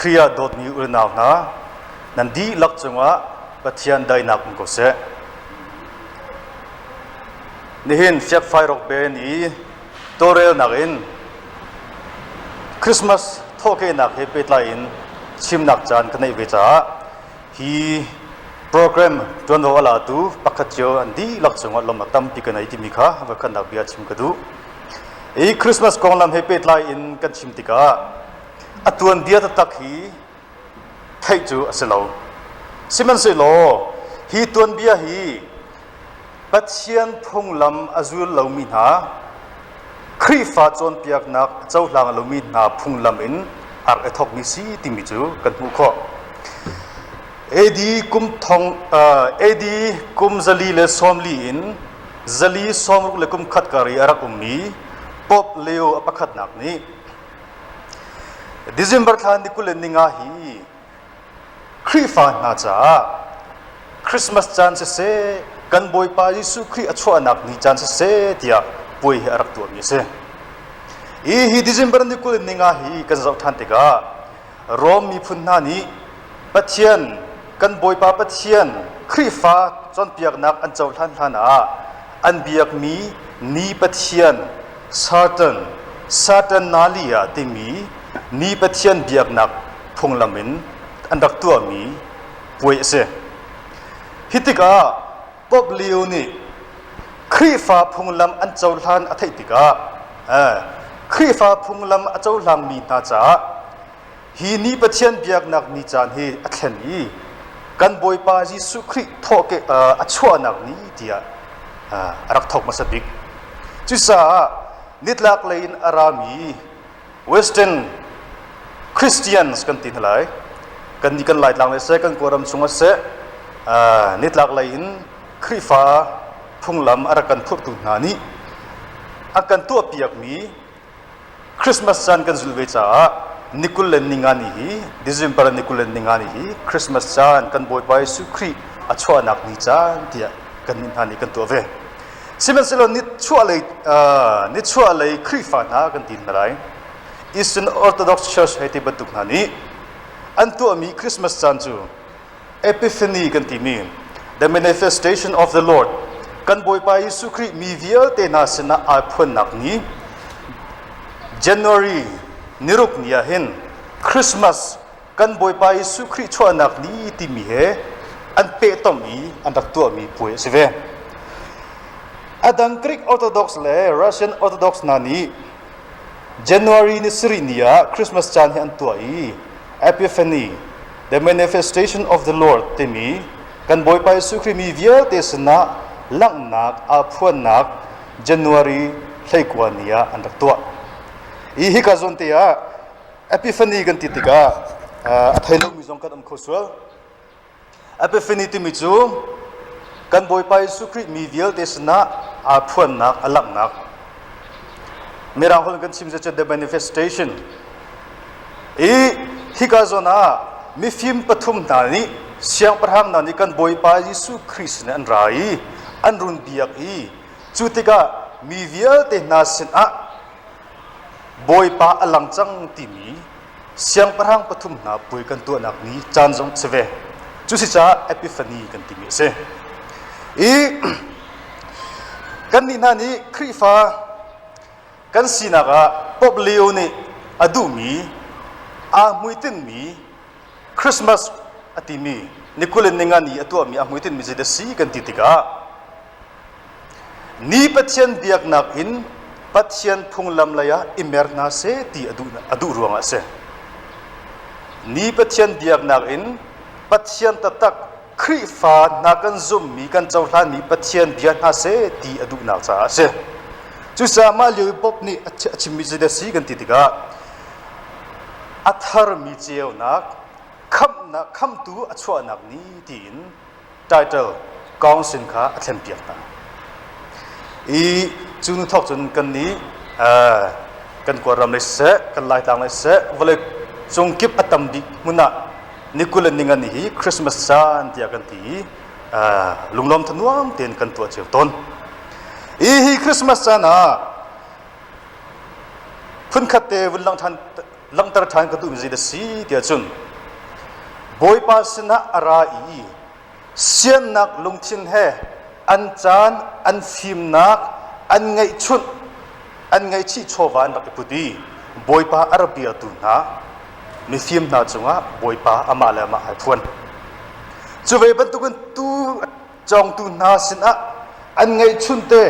Khrih ah dawtmi unau hna, nan dihlak cungah Pathian daihnak um ko seh. Nihin Fiakfai Rock Band i tawlrelnak in Christmas thawhkehnak he pehtlai in chimnak caan ka neih ve caah hi program ṭuanvo a latu pakhat cio an dihlak cungah lawmhnak tampi ka nei timi kha voikhatnak bia chim ka duh. Hi Christmas konglam he pehtlai in kan chim tikah a tuanbia taktak hi theih cu a si lo. Sihmanhsehlaw hi tuanbia hi Pathian phunglam a zul lomi hna, Khrihfa cawnpiaknak a cohlang lomi hna phunglam in a rak i thawkmi si timi cu kan hmuh khawh. AD kum thong AD kum 440 in 461 kar i a rak ummi Pope Leo a pakhatnak nih December thla ni 25 hi Khrihfa hna caah Christmas caan siseh, kan Bawipa Jesuh Khrih a chuahnak ni caan siseh tiah puai hi a rak tuahmi a si. I hi December ni 25 hi kan zoh ṭhan tikah Rom miphun hna nih Pathian, kan Bawipa Pathian, Khrihfa cawnpiaknak an cohlan hlan ah an biakmi ni Pathian Saturn, Saturnalia timi ni Pathian biaknak phunglam in an rak tuahmi puai a si. Hi tikah Pope Leo nih Khrihfa phunglam an cohlan a theih tikah Khrihfa phunglam a cohlangmi hna caah hi ni Pathian biaknak ni caan hi a thlen i kan Bawipa Jesuh Khrih thawhke a chuahnak ni tiah a rak thawk hmasa bik. Cucaah nitlak lei in a rami Western Christians kan ti hna lai. Kan nih kan Laitlang le seh, kan Kawlram chung ah seh, nitlak lei in Khrihfa phunglam a rak kan phurhtu hna nih a kan tuahpiakmi Christmas caan kan zulh ve caah ni 25 ni hi December ni 25 ni hi Christmas caan kan Bawipa Jesuh Khrih a chuahnak ni caan tiah kan nih hna nih kan tuah ve. Sihmanhsehlaw nichuahlei nichuahlei Khrihfa hna kan ti hna lai. Eastern Orthodox Church hei ti bantuk hna nih an tuahmi Christmas caan cu Epiphany kan timi the manifestation of the Lord kan Bawipa Jesuh Khrih mi vialte hna sinah aa phuannak ni January niruk ni ah hin Christmas kan Bawipa Jesuh Khrih chuahnak ni timi he an pehtom i an rak tuahmi puai a si ve. A dang Greek Orthodox le Russian Orthodox hna nih January ni sarih ni ah Christmas caan hi an tuah i Epiphany, the manifestation of the Lord timi kan Bawipa Jesuh Khrih mi vialte sinah langhnak aa phuannak January 19 ni ah an rak tuah. I hika zawn te ah Epiphany kan ti tikah a thei lomi zong kan um kho sual. Epiphany timi cu kan Bawipa Jesuh Khrih mi vialte sinah aa phuannak, a langhnak. Mirang holh kan chim cu the manifestation. I hika zawn ah mifim pathum hna nih siangpahrang hna nih kan Bawipa Jesuh Khrih sinah an ra i an run biak i cu tikah mi vialte hna sinah Bawipa a lang cang timi siangpahrang pathum hna puai kan tuahnak ni caan zong a si ve. Cusicaah Epiphany kan timi a si. I kannih hna nih Khrihfa kan sinak ah Pope Leo nih a duhmi aa hmuitinmi Christmas a timi ni 20 in ninga ni a tuahmi a hmuitinmi zeidah si kan ti tikah Ni Pathian biaknak in Pathian phunglam lei ah i mer hna seh ti a duh, a duh ruangah a si. Ni Pathian biaknak in Pathian taktak Khrihfa hna kan zumhmi kan cohlanmi Pathian bia hna seh ti a duhnak caah a si. Cucaah mah lio i Pope nih a chimmi zeidah si kan ti tikah a tharmi ceunak khamhnak khamhtu a chuahnak ni tiin title council kha a thlenpiak hna. I cu nu thawk cun kan nih kan Kawlram lei siseh, kan Laitlang lei siseh, vawlei cung kip a tam bik hmun ah ni 20 le ninga ni hi Christmas caan tiah kan ti i lunglawm thanuam tein kan tuah cio tawn. I hi Christmas caan ah phunkhat te vun lang ṭhan. Langhter ṭhan ka duhmi zei a si tiah cun Bawipa sinah a ra i siannak lungthin he an caan, an fimnak, an ngeihchunh, an ngaihchih chawva an rak i put i Bawipa a ra biatu hna mifim hna cungah Bawipa amah le amah ai phuan. Cu ve bantukin tu cawngtu hna sinah an ngeihchunte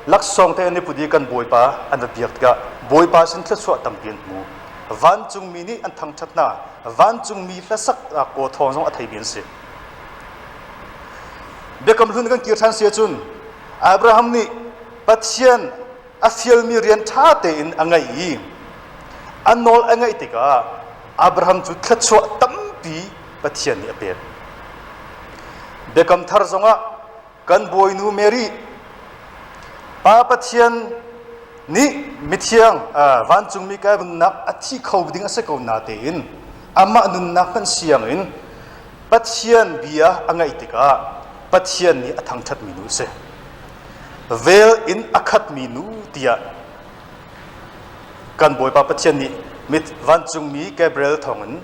laksawng te an i put i kan Bawipa an va biak tikah Bawipa sin thluachuah tampi an hmu. Vancungmi nih an thangṭhat hna. Vancungmi hlasak aw thawng zong a theimi an si. Biakam hlun kan kir ṭhan si ahcun Abraham nih Pathian a fialmi rian ṭha tein a ngaih i a nawl a ngaih tikah Abraham cu thluachuah tampi Pathian nih a pek. Biakam thar zongah kan bawinu Mary Pa Pathian nih mithiang vancungmi kai nunnak a thi kho ding a si ko na tein amah nunnak hmanh siang in Pathian bia a ngaih tikah Pathian nih a thangṭhatmi nu a si. Vel in a khatmi nu tiah kan Bawipa Pathian nih mit vancungmi Gabriel thawngin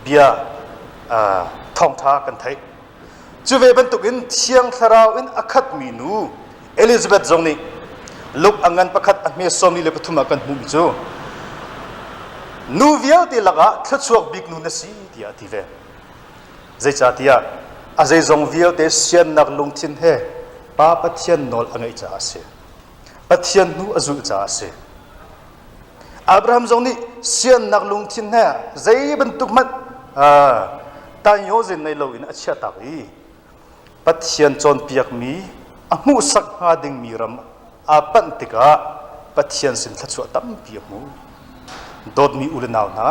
bia thawngṭha kan theih. Cu ve bantukin Thiang Thlarau in a khatmi nu Elizabeth zong nih Luke a ngan pakhat a hme 43 ah kan hmuhmi cu nu vialte lakah thluachuak bik nu na si tiah a ti ve. Zeicahtiah a zeizong vialte siannak lungthin he Pa Pathian nawl a ngeih caah a si. Pathian hnu a zulh caah a si. Abraham zong nih siannak lungthin he zei bantuk hmanh tanyozin nei loin a chiahtak i Pathian cawnpiakmi a hmuhsak hnga dingmi ram aa panh tikah Pathian sin thluachuah tampi a hmu. Dawtmi u le nau hna,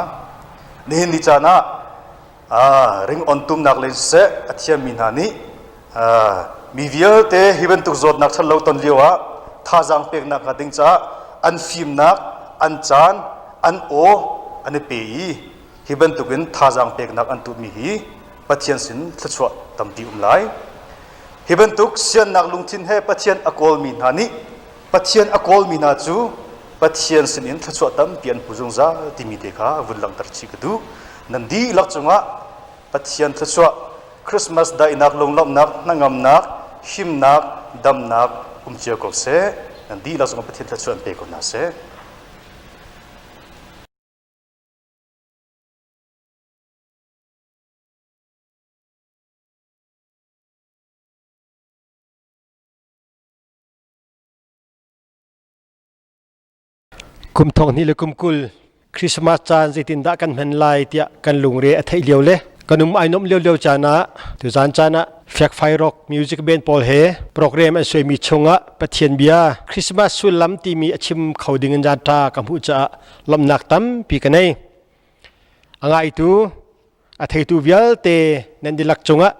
nihin ni caan ah ringawn tumnak lei siseh a thiammi hna nih mi vialte hi bantuk zawtnak ṭhatlo ton lio ah thazaang peknak hnga ding caah an fimnak, an caan, an aw an i pe i hi bantukin thazaang peknak an tuahmi hi Pathian sin thluachuah tampi um lai. Hi bantuk siannak lungthin he Pathian a kawlmi hna nih Pathian a kawlmi hna cu Pathian sinin thluachuah tampi an hmu zungzal timi te kha vun langhter chih ka duh. Nan dihlak cungah Pathian thluachuah Christmas daihnak lunglawmhnak hnangamnak himnak damnak um cio ko seh. Nan dihlak cungah Pathian thluachuah an pe ko hna seh. Kum thong hnih le kum 20 Christmas caan zeitindah kan hman lai tiah kan lungre a theih lio le kan um ai nuamh lio caan ah tuzaan caan ah Fiakfai Rock music band pawl he program an suaimi chungah Pathian bia Christmas sullam timi a chim kho ding in zaan ṭha ka hmuh caah lawmhnak tampi ka nei. A ngaitu a theitu vialte nan dihlak cungah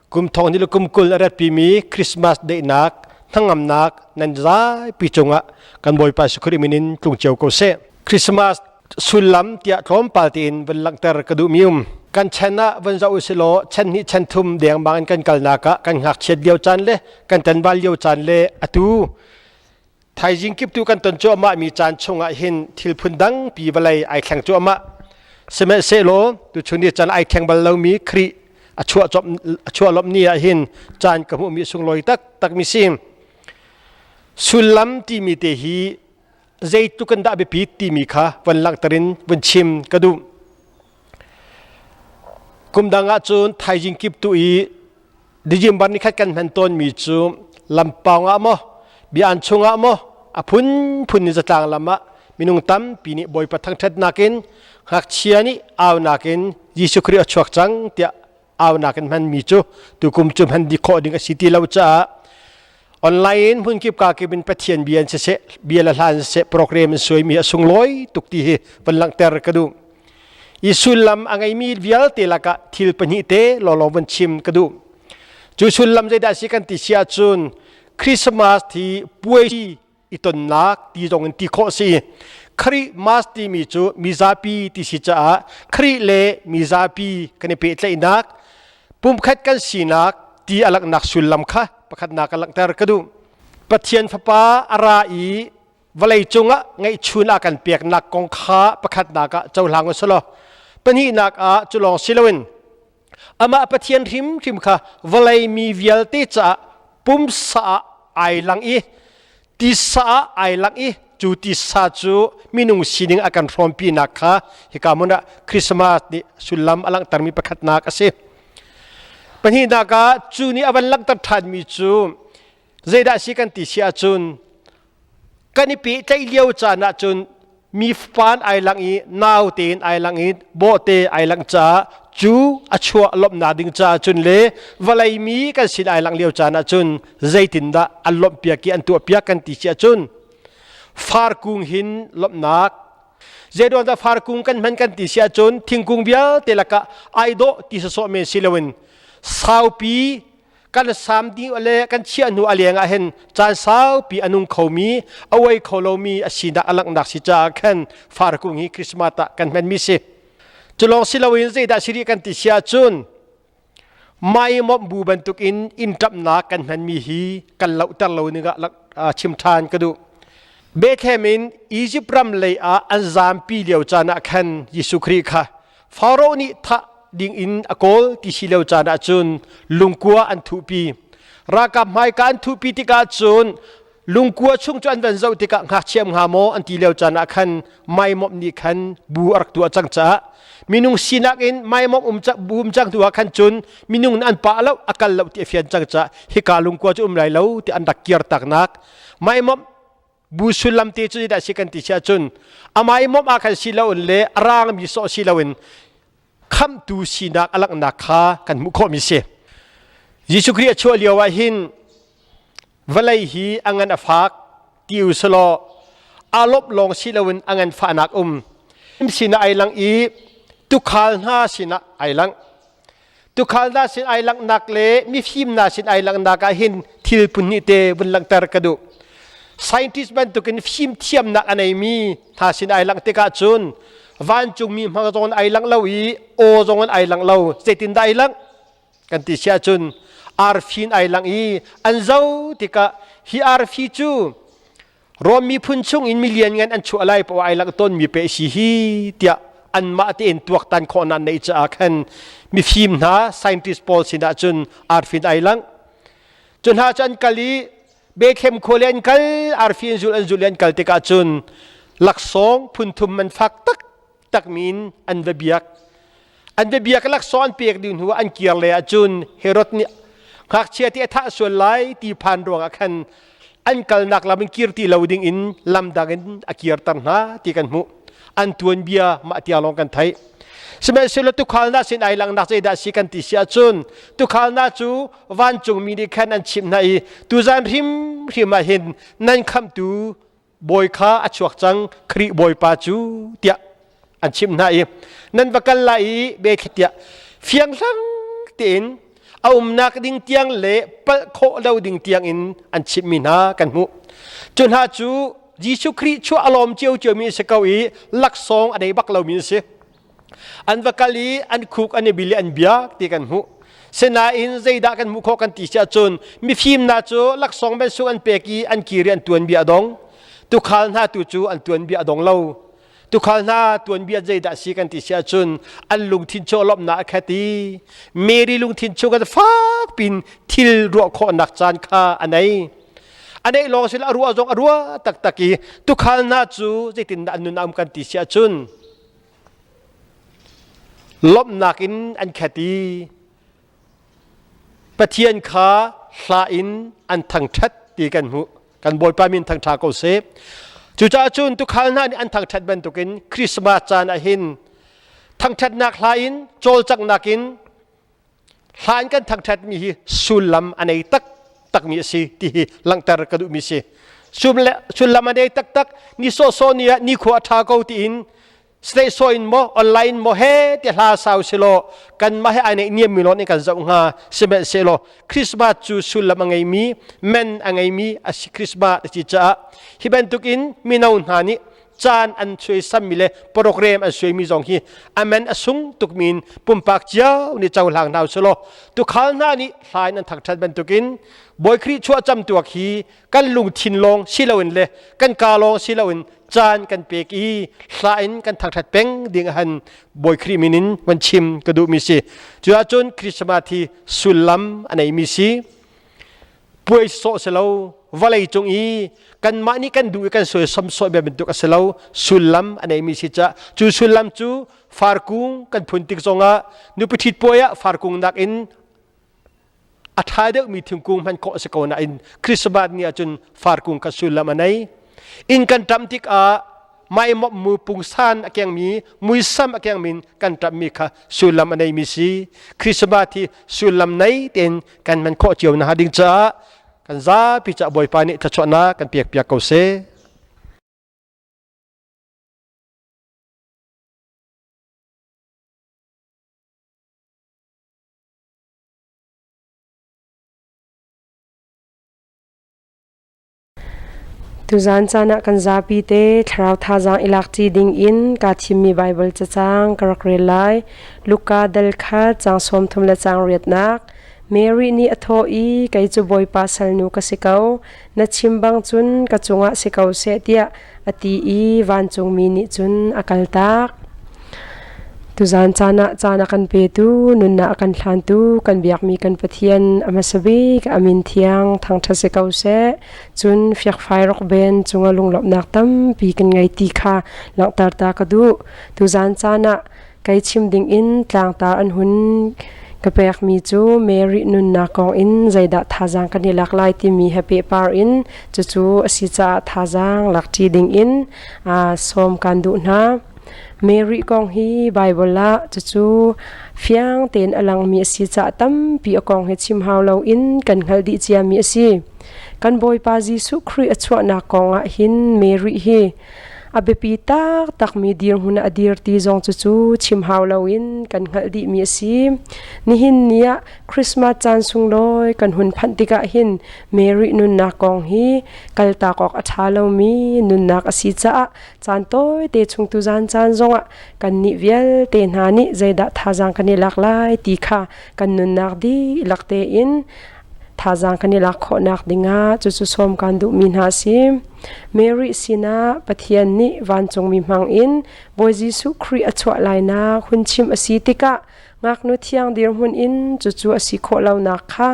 kum thong ni le kum 20 a ratpimi Christmas daihnak hnangamnak nan zaipi cungah kan Bawipa Jesuh Khrih min in tlung cio ko seh. Christmas sullam tiah tlawmpal tein van langhter ka duhmi um. Kan chan ah van zoh usih law chan hnih chan thum dengmang in kan kalnak ah kan ngakchiat lio caan le kan tanval lio caan le atu Thaizing kiptu kan ton cuahmah mi caan chungah hin thil phun dangpi vawlei ai thleng cuahmah. Sihmanhsehlaw tuchun ni caan ai thleng bal lomi Khrih a chuah a chuah lawmh ni ah hin caan ka hmuhmi sunglawi taktak mi si. Sullam timi te hi zeitluk in dah biapit timi kha von langhter in vun chim ka duh. Kum dang ahcun thaizing kiptu i December ni khat kan hman tawnmi cu lampawng ah maw bia-an chungah maw a phunphun in zatlang lam ah minung tampi nih Bawipa thangṭhatnak in ngakchia nih aunak in Jesuh Khrih a chuak cang tiah aunak in hmanmi cu tukum cu hman dih khawh ding a si ti lo caah online in hmunkip kakip in Pathian bia in siseh bia le hla in siseh program in suaimi a sunglawi tuk ti hi van langhter ka duh. I sullam a ngeimi vialte lakah thil pahnih te lawlaw van chim ka duh. Cu sullam zeidah si kan ti si ahcun Christmas hi puai i tonnak ti zong in ti khawh si. Christmas timi cu mizapi ti si caah Khrih le mizapi kan i pehtlaihnak pumkhat kan sinak ti a langhnak sullam kha pakhatnak a langhter ka duh. Pathian Fapa a ra i. Vawlei cungah ngeihchun a kan peknak kong kha pakhatnak ah cohlang u selaw pahnihnak ah cu lawng si loin amah Pathian hrimhrim kha vawlei mi vialte caah pumsa ah ai lang i tisa ah ai lang i cu tisa cu minung sining a kan hrawmpinak kha hika hmun ah Christmas nih sullam a langhtermi pakhatnak a si. Pahnihnak ah cu nih a van langhter ṭhanmi cu zeidah si kan ti si ahcun kan i pehtlaih lio caan ahcun mi faan ai lang i nau tein ai lang i bawhte ai lang caah cu a chuah lawmhnak ding caah cun le vawlei mi kan sin ai lang lio caan ahcun zeitindah an lawmhpiak i an tuahpiak kan ti si ahcun farkung hin lawmhnak zeiruang dah farkung kan hman kan ti si ahcun thingkung vialte lakah ai dawh ti sawsawh men si loin saupi kan sam ding le kan chiah hnu a leng ah hin caan saupi a nung khomi a uai kho lomi a sinak a langhnak si caah khan farkung hi Christmas ah kan hmanmi si. Cu lawng si loin zeidah si rih kan ti si ahcun maimawmh bu bantukin inn ṭamhnak kan hmanmi hi kan lohter lo ning ah chim ṭhan ka duh. Bethlehem in Egypt ram lei ah an zampi lio caan ah khan Jesuh Khrih kha Faro nih thah ding in a kawl ti si lio caan ah cun lungkua an thuhpi. Ralkap hmaika an thuhpi tikah cun lungkua chung cu an van zoh tikah ngakchia hnga maw an ti lio caan ah khan maimawmh nih khan bu a rak tuah cang caah minung sinak in maimawmh um bu um cang hnu ah khan cun minung an pah lo a kal lo ti a fian cang caah hika lungkua cu um lai lo ti an rak kir taknak maimawmh bu sullam te cu dah si kan ti si ahcun amah i mawmh ah khan si loin le a rangmi sawh si loin khamhtu sinak a langhnak kha kan hmuh khawhmi si. Jesuh Khrih a chuah lio ah hin vawlei hi a ngan a fak ti u selaw aa lawmh lawng si loin a ngan fahnak um sinah ai lang i tukhal hna sinah ai lang. Tukhal hna sin ai langhnak le mifim hna sin ai langhnak ah hin thil phun hnih te vun langhter ka duh. Scientist bantukin fimthiamnak a neimi hna sin ai langh tikah cun vancungmi hmang zong in ai langh lo i aw zong in ai langh lo. Zeitindah ai langh? Kan ti si ahcun arfi in ai langh i an zo tikah hi arfi cu Rom miphun chung in milian ngan an chuah lai poah ai langh tawnmi pe si hi tiah anmah tein tuaktan khawhnak neih caah khan mifim hna scientist pawl sinah cun arfin ai langh. Cu hna cu an kal i Bethlehem khua le an kal arfi an zul an zul i an kal tikah cun laksawng phunthum man fak tak takmi in an va biak. An va biak laksawng an pek ding hnu ah an kir le ahcun Herod nih ngakchia ti a thah sual lai ti phan ruangah khan an kalnak lam in kir ti lo ding in lam dang in a kirter hna ti kan hmuh. An tuanbia mah tiang lawng kan theih. Sihmanhsehlaw tuukhal hna sin ai langhnak zeidah si kan ti si ahcun tuukhal hna cu vancungmi nih khan an chimh hna i tuzan hrimhrim ah hin nan khamhtu bawi kha a chuak cang Khrih Bawipa cu tiah an chimh hna i nan va kal lai i Bethlehem tiah fianghlang tein a umnak ding tiang le palh khawh lo ding tiang in an chimhmi hna kan hmuh. Cu hna cu Jesuh Khrih chuah a lawm ciocio mi a si ko i laksawng a nei bak lomi a si. An va kal i an khuk an i bil i an biak ti kan hmuh. Sinain zeidah kan hmuh khawh kan ti si ahcun mifim hna cu laksawng bensung an pek i an kir i an tuanbia a dong. Tukhal hna tu cu an tuanbia a dong lo. Tukhal hna tuanbia zeidah si kan ti si ahcun an lungthin cu lawmhnak a khat i Mary lungthin chung kan fak pin thil ruah khawhnak caan kha a nei. A neih lawng sin a ruah zong a ruah taktak i tukhal hna cu zeitindah an nun a um kan ti si ahcun Lawmhnak in an khat i Pathian kha hla in an thangṭhat ti kan hmuh. Kan Bawipa min thangṭha ko seh. Cucaah cun tuukhal hna nih an thangṭhat bantukin Christmas caan ah hin thangṭhatnak hla in cawlcanghnak in hla in kan thangṭhatmi hi sullam a nei taktakmi a si ti hi langhter ka duhmi si. Sullam a nei taktak ni sawhsawh ni ah nikhua a ṭha ko tiin state saw in maw online maw he ti hla sau silaw kanmah he ai neih niammi lawng nih kan zoh hnga sihmanhsehlaw Christmas cu sullam a ngeimi men a ngeimi a si Christmas a si caah hi bantukin mino hna nih caan an suaisammi le program an suaimi zong hi amen a sung tukmi in pumpak cio nih cohlang hna usih law tukhal hna nih hla in an thangṭhat bantukin Bawi Khrih chuah cam tuak hi kan lungthin lawng si loin le kan kaa lawng si loin caan kan pek i hla in kan thangṭhat peng ding han Bawi Khrih min in van chim ka duhmi si. Cu ahcun Christmas hi sullam a neimi si. Puai sawh si lo, vawlei cung i kanmah nih kan duh i kan suaisam sawh bia bantuk a si lo, sullam a neimi si caah cu sullam cu farkung kan phun tik zongah nupi ṭhit puai ah farkung nakin a ṭha deuhmi thingkung hman khawh a si ko nain Christmas ni ahcun farkung kha sullam a nei. Inn kan ṭamh tikah maimawp mu pungsan a kengmi muisam a kengmi kan ṭamhmi kha sullam a neimi si. Christmas hi sullam nei tein kan hman khawh cio na ding caah kan zapi caah Bawipa nih thluachuahnak kan pek piak ko seh. Tuzaan caan ah kan zapi te thlarau thazaang i lakṭi dingin kaa thimmi Baibal cacang ka rak rel lai. Luka dal kha caang 30 le caang riatnak. Mary nih a thawh i kei cu Bawipa salnu ka si ko. Na chim bang cun ka cungah si ko seh tiah a ti i vancungmi nih cun a kaltak. Tuzaan caan ah caan a kan petu, nunnak a kan hlantu, kan biakmi kan Pathian a hmasa bik a min thiang thangṭhat si ko seh. Cun fiakfai rokben cungah lunglawmhnak tampi kan ngei ti kha langhter ta ka duh. Tuzaan caan ah kei chim dingin tlangtar an hun ka pekmi cu Mary nunnak kong in zeidah thazaang kan i lak lai timi he pehpar in cucu a si caah thazaang lakṭi dingin sawm kan duh hna. Mary kong hi Baibal ah cucu fiang tein a langmi a si caah tampi a kong hi chim hau loin kan hngalh dih ciami a si. Kan Bawipa Jesuh Khrih a chuahnak kong ah hin Mary hi a biapi taktakmi dirhmun ah a dir ti zong cucu chim hau loin kan hngalh dihmi a si. Nihin ni ah Christmas caan sunglawi kan hun phanh tikah hin Mary nunnak kong hi kaltak awk a ṭha lomi nunnak a si caah caan tawite chung tuzaan caan zongah kannih vialte hna nih zeidah thazaang kan i lak lai ti kha kan nunnak dihlak tein thazaang kan i lak khawhnak dingah cucu sawm kan duhmi hna a si. Mary sinah Pathian nih vancungmi hmangin Bawi Jesuh Khrih a chuah lainak hun chim a si tikah ngaknu thiang dirhmun in cucu a si khawh lonak kha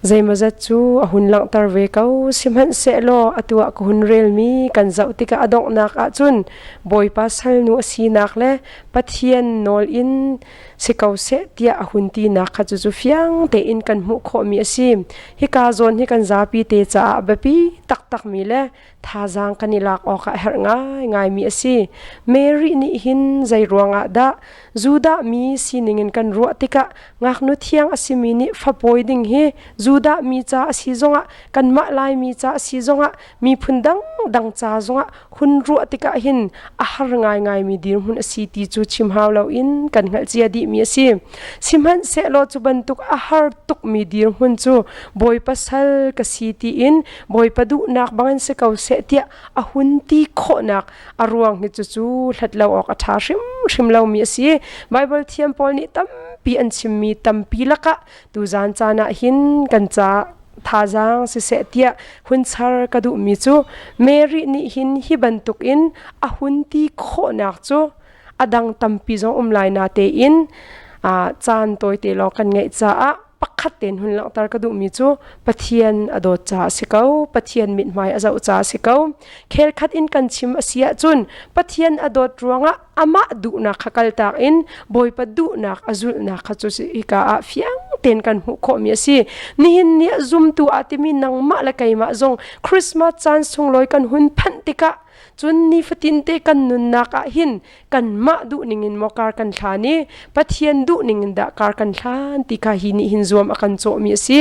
zeimawzat cu a hun langhter ve ko. Sihmanhsehlaw atu ah ka hun relmi kan zoh tikah a donghnak ahcun Bawipa salnu a sinak le Pathian nawl in si ko seh tiah a hun tinak kha cucu fiang tein kan hmuh khawhmi a si. Hika zawn hi kan zapi te caah a biapi taktakmi le thazaang kan i lak awk ah a herh ngaingaimi a si. Mary nih hin zei ruangah dah Judah mi sining in kan ruah tikah ngaknu thiang a simi nih fapawi ding hi Judah mi ca a si zongah kanmah Laimi ca a si zongah miphun dangdang ca zongah hun ruah tikah hin a har ngaingaimi dirhmun a si ti cu chim hau loin kan hngalh cia dihmi a si. Sihmanhsehlaw cu bantuk a har tukmi dirhmun cu Bawipa sal ka si tiin Bawipa duhnak bangin si ko seh tiah a hun ti khawhnak a ruang hi cucu hlat lo awk a ṭha hrimhrim lomi a si. Baibal thiam pawl nih tampi an chimmi tampi lakah tuzaan caan ah hin kan ca thazaang siseh tiah hun char ka duhmi cu Mary nih hin hi bantukin a hun ti khawhnak cu a dang tampi zong um lai na tein caan tawite lawng kan ngeih caah pakhat tein hun langhter ka duhmi cu Pathian a dawt caah a si ko Pathian mithmai a zoh caah a si ko khelkhat in kan chim a si ahcun Pathian a dawt ruangah amah duhnak kha kaltak in Bawipa duhnak a zulhnak kha cu hika ah fiang tein kan hmuh khawhmi a si nihin ni ah zumtu ah timi nangmah le keimah zong Christmas caan sunglawi kan hun phanh tikah cun nifatin te kan nunnak ah hin kanmah duhning in maw kar kan hlan i Pathian duhning in dah kar kan hlan ti kha hi nih hin zuam a kan cawhmi a si.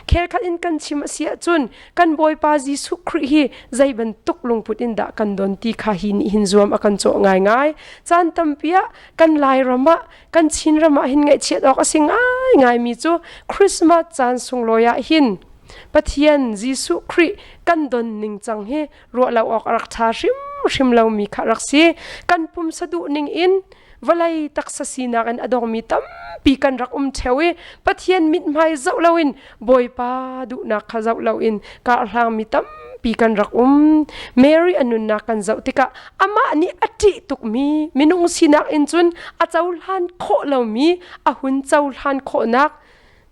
Khelkhat in kan chim a si ahcun kan Bawipa Jesuh Khrih hi zei bantuk lungput in dah kan don ti kha hi nih hin zuam a kan cawh ngaingai. Caan tampi ah kan Lairam ah kan Chinram ah hin ngaihchiat awk a si ngaingaimi cu Christmas caan sunglawi ah hin. Pathian Jesuh Khrih kan don ning cang hi ruah lo awk a rak ṭha hrimhrim lomi kha rak si. Kan pumsa duh ning in vawlei taksa sinak in a dongmi tampi kan rak um ṭheo i Pathian mithmai zoh loin Bawipa duhnak kha zoh loin karhlangmi tampi kan rak um. Mary a nunnak kan zoh tikah amah nih a ṭih tukmi minung sinak in cun a cohlan khawh lomi a hun cohlan khawhnak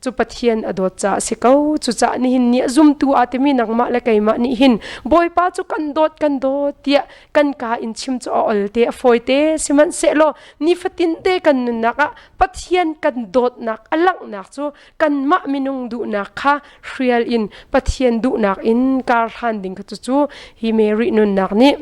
cu Pathian a dawt caah a si ko. Cucaah nihin ni a zumtu aa timi nangmah le keimah nih hin Bawipa cu kan dawt kan dawt tiah kan kaa in chim cu a ol te a fawi te. Sihmanhsehlaw nifatin te kan nunnak ah Pathian kan dawtnak a langhnak cu kanmah minung duhnak kha hrial in Pathian duhnak in kar hlan ding kha cucu hi Mary nunnak nih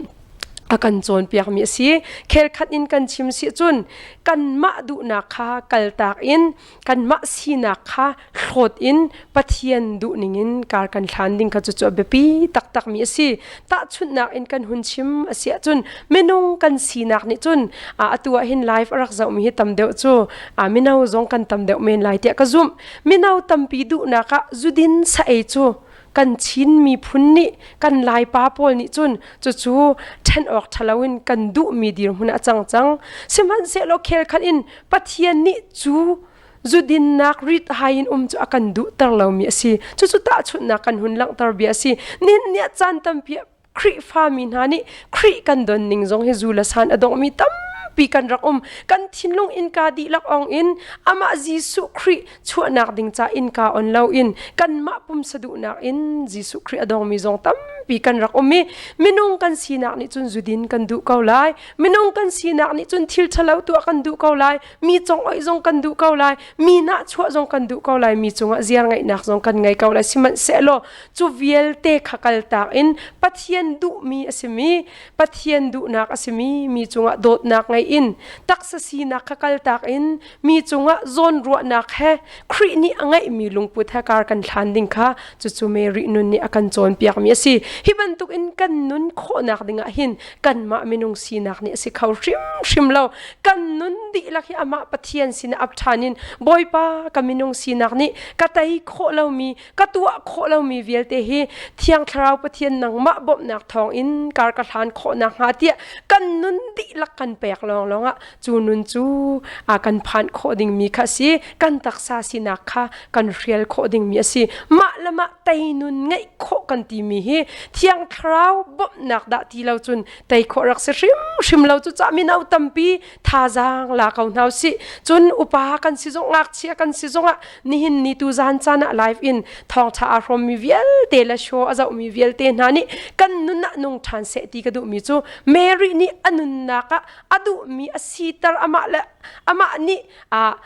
a kan cawnpiakmi a si. Khelkhat in kan chim si cun kanmah duhnak kha kaltak in kanmah sinak kha hlawt in Pathian duhning in kar kan hlan ding kha cucu a biapi taktakmi a si. Tahchunhnak in kan hun chim a si ahcun minung kan sinak nih cun atu ah hin live a rak zohmi hi tam deuh cu mino zong kan tam deuh men lai tiah ka zumh. Mino tampi duhnak ah zudin sa ei cu kan Chin miphun nih kan Laipa pawl nih cun cucu ṭhen awk ṭha loin kan duhmi dirhmun ah a cang cang. Sihmanhsehlaw khelkhat in Pathian nih cu zudinnak rit hai in um cu a kan duhter lomi a si. Cucu tahchunhnak kan hun langhter bia a si. Nihin ni ah caan tampi ah Khrihfami hna nih Khrih kan don ning zong hi zu le san a donghmi tampi kan rak um. Kan thinlung innka dihlak ong in amah Jesuh Khrih chuahnak ding ca innka on loin kanmah pumsa duhnak in Jesuh Khrih a dongmi zong tampi kan rak um i minung kan sinak nih cun zudin kan duh ko lai. Minung kan sinak nih cun thil ṭhalo tuah kan duh ko lai. Mi congoih zong kan duh ko lai. Mi nahchuah zong kan duh ko lai. Mi cungah ziar ngeihnak zong kan ngei ko lai. Sihmanhsehlaw cu vialte kha kaltak in Pathian duhmi a simi Pathian duhnak a simi mi cungah dawtnak ngei in taksa sinak kha kaltak in mi cungah zawnruahnak he Khrih nih a ngeihmi lungput he kar kan hlan ding kha cucu Mary nun nih a kan cawnpiakmi a si. Hi bantukin kan nun khawhnak dingah hin kanmah minung sinak nih a si kho hrimhrim lo. Kan nun dihlak hi amah Pathian sinah ap ṭhan in Bawipa ka minung sinak nih ka tei khawh lomi ka tuah khawh lomi vialte hi Thiang Thlarau Pathian nangmah bawmhnak thawngin kar ka hlan khawh nakhnga tiah kan nun dihlak kan pek lawnglawng ah cu nun cu a kan phan khawh dingmi kha a si. Kan taksa sinak kha kan hrial khawh dingmi a si. Mah le mah tei nun ngeih khawh kan timi hi Thiang Thlarau bawmhnak dah ti lo cun tei khawh rak si hrimhrim lo. Cucaah mino tampi thazaang la ko hna usih. Cun upa kan si zong ngakchia kan si zongah nihin ni tu zan caan ah live in thawngṭha aa hrawmmi vialte le show a zohmi vialte hna nih kan nun ah nung ṭhan seh ti ka duhmi cu Mary nih a nunnak ah a duhmi a siter amah le amah nih a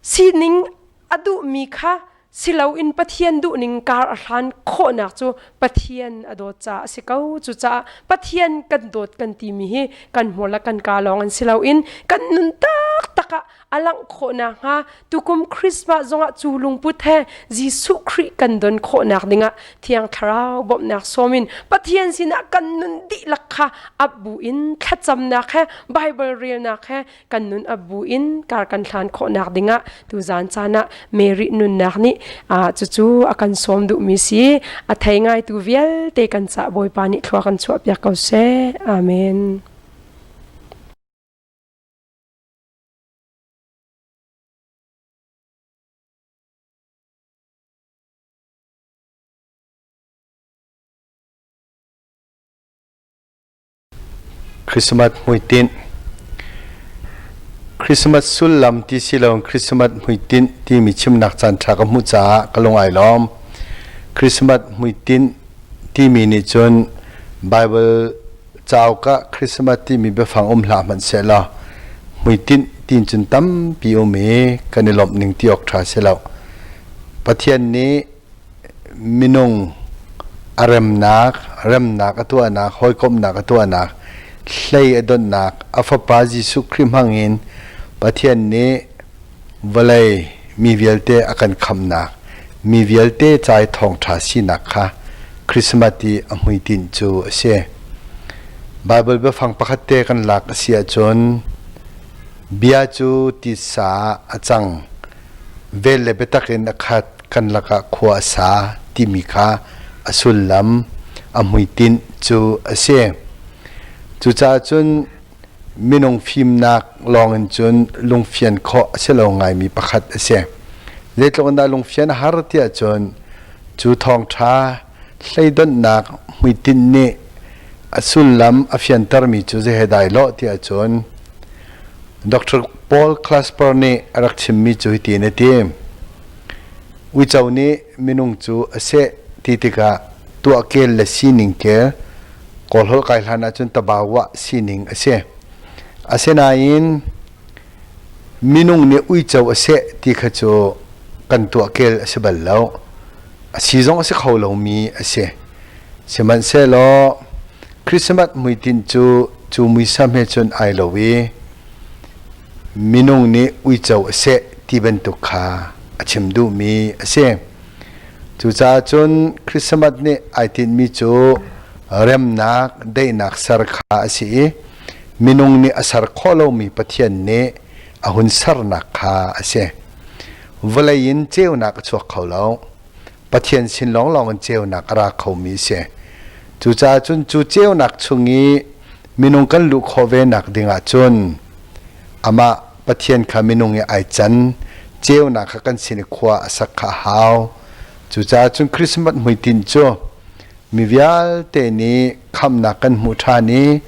sining a duhmi kha siloin Pathian duhning kar a hlan khawhnak cu Pathian a dawt caah a si ko. Cucaah Pathian kan dawt kan timi hi kan hmur le kan kaa lawng in si loin kan nun taktak ah a langh khawh nakhnga tukum Christmas zongah cu lungput he Jesuh Khrih kan don khawhnak dingah Thiang Thlarau bawmhnak sawm in Pathian sinah kan nun dihlak kha ap bu in thlacamnak he Bible relnak he kan nun ap bu in kar kan hlan khawhnak dingah tuzan caan ah Mary nunnak nih cucu a kan sawm duhmi si a thei ngaitu vialte kan cah Bawipa nih thlua kan chuahpiak ko seh. Amen. Christmas hmuitinh Christmas sullam ti si lo Christmas hmuitinh timi chimnak caan ṭha ka hmuh caah ka lung ai lawm. Christmas hmuitinh timi nih cun Bible cauk ah Christmas timi biafang um hlah hmanh sehlaw hmuitinh tiin cun tampi um i kan i lawmh ning ti awk ṭha si lo. Pathian nih minung a remnak, remnak a tuahnak, hawikomhnak a tuahnak, hlei a donhnak, a Fapa Jesuh Khrih hmang in Pathian nih vawlei mi vialte a kan khamhnak, mi vialte ca i thawngṭha sinak kha Christmas i a hmuitinh cu a si. Baibal biafang pakhat te kan lak a si ahcun bia cu titsa ah a cang, vel le biatak in a khat. kan lakah khua a sa timi kha a sullam a hmuitinh cu a si. Cucaah cun minung fimnak lawngin cun lungfian khawh a si lo ngaimi pakhat a si. Zeitluk in dah lungfian a har tiah cun cu thawngṭha hleidonhnak hmuitinh nih a sullam a fiantermi cu zei he dai lawh tiah cun Dr. Paul Clasper nih a rak chimmi cu hitin a ti. Uico nih minung cu a seh ti tikah tuahkel le sining kel Kawlholh kai hlan ahcun tabawa sining a si. Asinain minung nih uico a seh ti kha cu kan tuahkel a si bal lo. A si zong a si kho lomi a si. Sihmanhsehlaw Christmas hmuitinh cu cu muisam he cun ai lo i minung nih uico a seh ti bantuk kha a chim duhmi a si. Cucaah cun Christmas nih ai tinhmi cu remnak, daihnak ser kha a si i minung nih a ser khawh lomi Pathian nih a hun sernak kha a si. Vawlei in ceunak a chuak kho lo. Pathian sin lawnglawng in ceunak a ra khomi a si. Cucaah cun cu ceunak chung i minung kan luh khawh ve nak ding ah cun amah Pathian kha minung i ai can ceunak kha kan sin i khua a sak kha a hau. Cucaah cun Christmas hmuitinh cu mi vialte nih khamhnak kan hmuh ṭhan i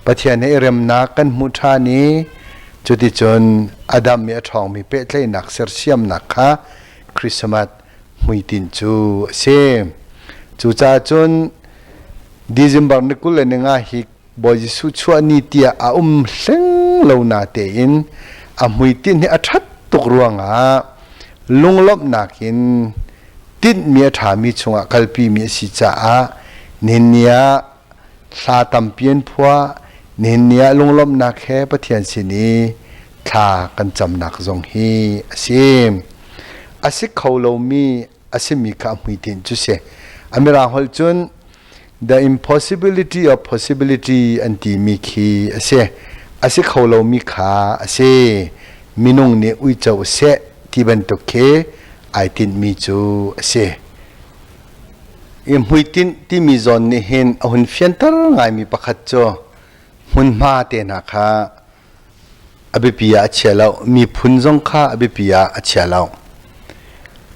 Pathian he i remnak kan hmuh ṭhan i cuticun Adam i a ṭhawngmi pehtlaihnak sersiamnak kha Christmas hmuitinh cu a si. Cucaah cun December ni 25 hi Bawi Jesuh chuah ni tiah a um hleng lo na tein a hmuitinh hi a ṭhat tuk ruangah lunglawmhnak in tinhmi a ṭhami chungah kalpimi a si caah nihin ni ah hla tampi an phuah nihin ni ah lunglawmhnak he Pathian sin i thla kan camnak zong hi a si. A si kho lomi a simi kha a hmuitinh cu si. A mirang holh cun the impossibility of possibility an timi khi a si. A si kho lomi kha a si. Minung nih uico seh ti bantuk khi ai tinhmi cu a si. I hmuitinh timi zawn nih hin a hun fianter ngaimi pakhat cu hmunhma te hna kha a biapi ah a chia lo. Miphun zong kha a biapi ah a chia lo.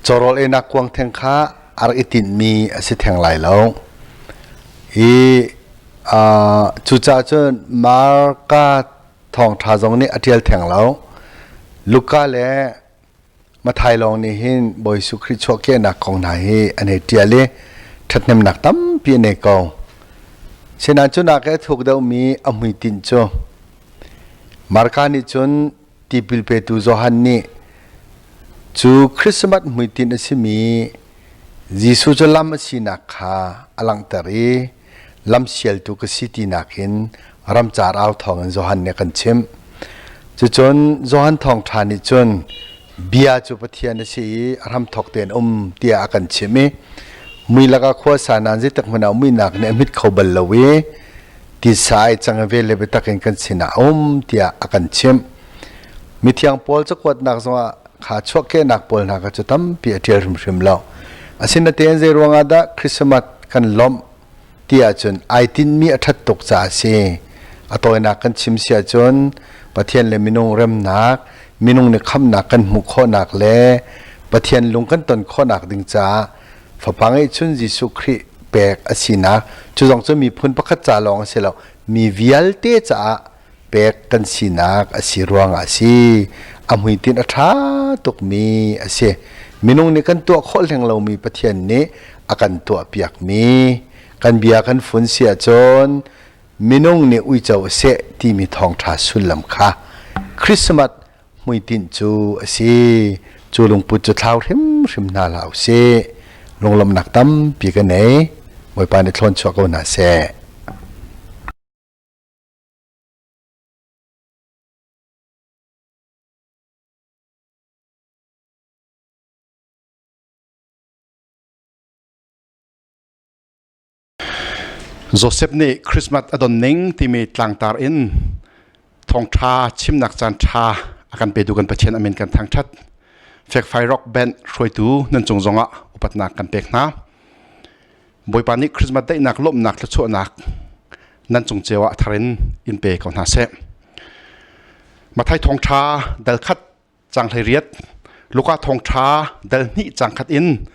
Cawrawl einak kuang theng kha a rak i tinhmi a si theng lai lo. I cucaah cun Marka thawngṭha zong nih a ṭial theng lo. Luka le Mathai lawng nih hin Bawi Jesuh Khrih chuahkehnak kong hna hi an hei ṭial i ṭhathnemnak tampi an nei ko. Sinain cu nak i a thuk deuhmi a hmuitinh cu Marka nih cun tipil petu Johan nih cu Christmas hmuitinh a simi Jesuh cu lam a sinak kha a langhter i lamsialtu ka si tinak in ramcar au thawngin Johan nih a kan chimh. Cucun Johan thawngṭha nih cun bia cu Pathian a si i a hramthawk tein um tiah a kan chimh i mui lakah khua sa nain zeitik hmanh ah muihnak nih a hmit kho bal lo i tisa ai cang i vel le biatak in kan sinah a um tiah a kan chimh. Mithiang Paul cakuatnak zongah kha chuahkehnak pawl hna kha cu tampi a ṭial hrimhrim lo. Asinain zei ruangah dah Christmas kan lawmh ti ahcun ai tinhmi a ṭhat tuk caah a si. A tawinak kan chim si ahcun Pathian le minung remnak, minung nih khamhnak kan hmuh khawhnak le Pathian lung kan ton khawhnak ding caah Fapa ngeihchun Jesuh Khrih pek a sinak cu zong cu miphun pakhat ca lawng a si lo, mi vialte caah pek kan sinak a si ruangah a si. A hmuitinh a ṭha tukmi a si. Minung nih kan tuah khawh hleng lomi Pathian nih a kan tuahpiakmi kan bia kan fun si ahcun minung nih uico a seh timi thawngṭha sullam kha Christmas hmuitinh cu a si. Cu lungput cu thlau hrimhrim hna hlah usih. Lunglawmhnak tampi ka nei. Bawipa nih thlawn chuah ko hna seh. Joseph nih Christmas a don ning timi tlangtar in thawngṭha chimnak caan ṭha a kan petu kan Pathian amin kan thangṭhat. Fekfai Rock Band hruaitu nan cung zongah upatnak kan pek hna. Bawipa nih Christmas daihnak lawmhnak thluachuahnak nan cung cio ah thar in in pe ko hna seh. Mathai thawngṭha dal khat cang 18 Luka thawngṭha dal hnih cang khat in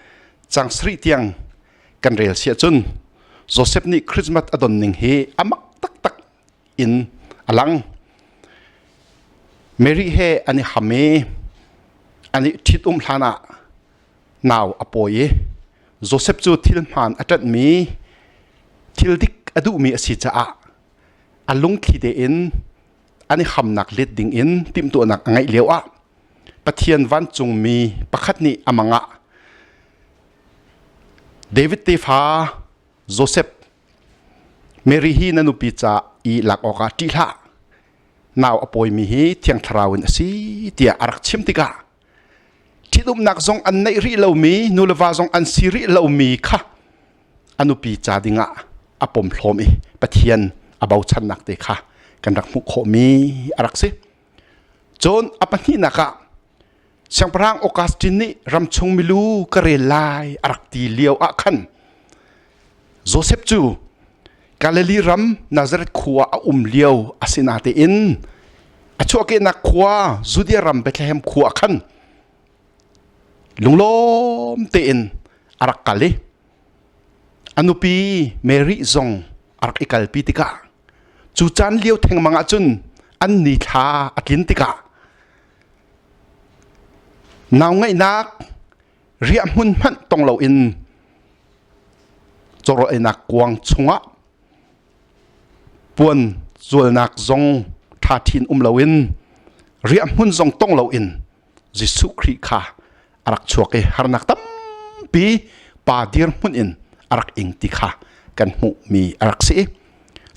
cang sarih tiang kan rel siah cun Joseph nih Christmas a don ning hi a mak taktak in a lang. Mary he an i ham i an i ṭhitum hlan ah nau a pawi i Joseph cu thil hmaan a ṭanhmi thil dik a duhmi a si caah a lungthli tein an i hamnak let ding in timhtuahnak a ngeih lio ah Pathian vancungmi pakhat nih a mang ah David tefa Joseph Mary hi na nupi ca i lak awkah ṭih hlah nau a pawimi hi Thiang Thlarau in a si tiah a rak chim tikah ṭhitumnak zong an neih rih lomi nu le va zong an si rih lomi kha a nupi ca dingah a pomhlawm i Pathian a bochannak te kha kan rak hmuh khawhmi a rak si. Cun a pahnihnak ah Siangpahrang Augustine nih ramchung milu ka rel lai a rak ti lio ah khan Joseph cu Galilee ram Nazareth khua a um lio a si natein a chuahkehnak khua Judea ram Bethlehem khua khan lunglawm tein a rak kal i a nupi Mary zong a rak i kalpi tikah cu caan lio thengmang ah cun an ni thla a tlin tikah nau ngeihnak riah hmun hmanh tong loin cawrawl einak kuang chungah puan zualnak zong ṭha ṭhin um loin riah hmun zong tong loin Jesuh Khrih kha a rak chuak i harnak tampi pa dirhmun in a rak ing ti kha kan hmuhmi a rak si.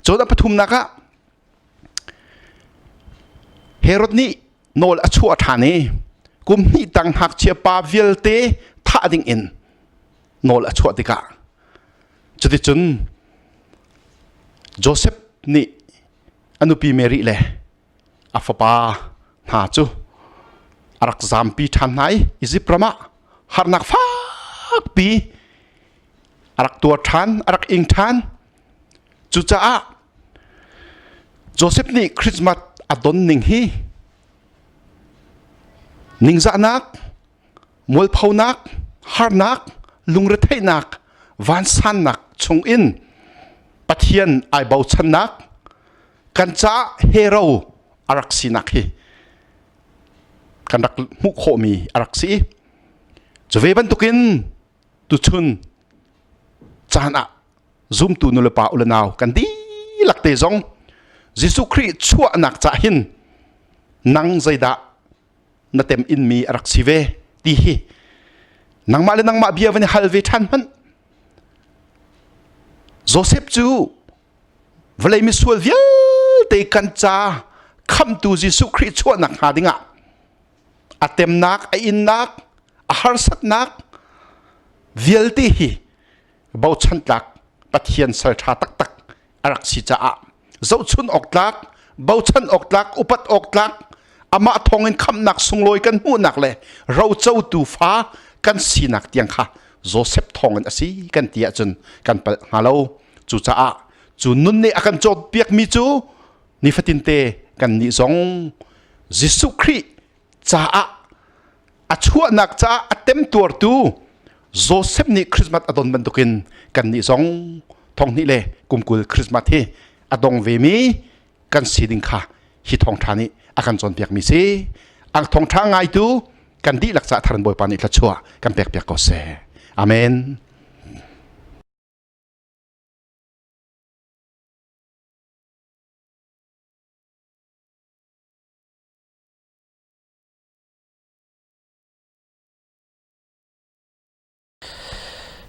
Cun a pathumnak ah Herod nih nawl a chuah ṭhan i kum hnih tang ngakchia pa vialte thah ding in nawl a chuah tikah cuticun Joseph nih a nupi Mary le a fapa hna cu a rak zampi ṭhan hna i Izipt ram ah harnak fakpi a rak tuar ṭhan a rak ing ṭhan. Cucaah Joseph nih Christmas a don ning hi ningzahnak, mualphonak, harnak, lungretheihnak, vansannak chungin Pathian ai bochannak kan caah hero a rak sinak hi kan rak hmuh khawhmi a rak si. Cu ve bantukin tuchun caan ah zumtu nulepa u le nau kan dihlak te zong Jesuh Khrih chuahnak cah hin nang zeidah na tem inmi a rak si ve ti hi nangmah le nangmah bia van i hal ve ṭhan hmanh. Joseph cu vawlei misual vialte kan ca khamtu Jesuh Khrih chuahnak hnga dingah a temnak, a innak, a harsatnak vialte hi bochan tlak Pathian sal ṭha taktak a rak si caah zohchun awk tlak, bochan awk tlak, upat awk tlak, amah thawngin khamhnak sunglawi kan hmuhnak le rocotu fa kan sinak tiang kha Joseph thawngin a si kan ti ahcun kan palh hnga lo. Cucaah cu nun nih a kan cawnpiakmi cu nifatinte kannih zong Jesuh Khrih caah a chuahnak caah a temtuartu Joseph nih Christmas a don bantukin kannih zong thonghnih le kum 20 Christmas hi a dong vemi kan si ding kha hi thawngṭha nih a kan cawnpiakmi si. Ang thawngṭha ngaitu kan dihlak caah tharan Bawipa nih thluachuah kan pekpiak ko seh. Amen.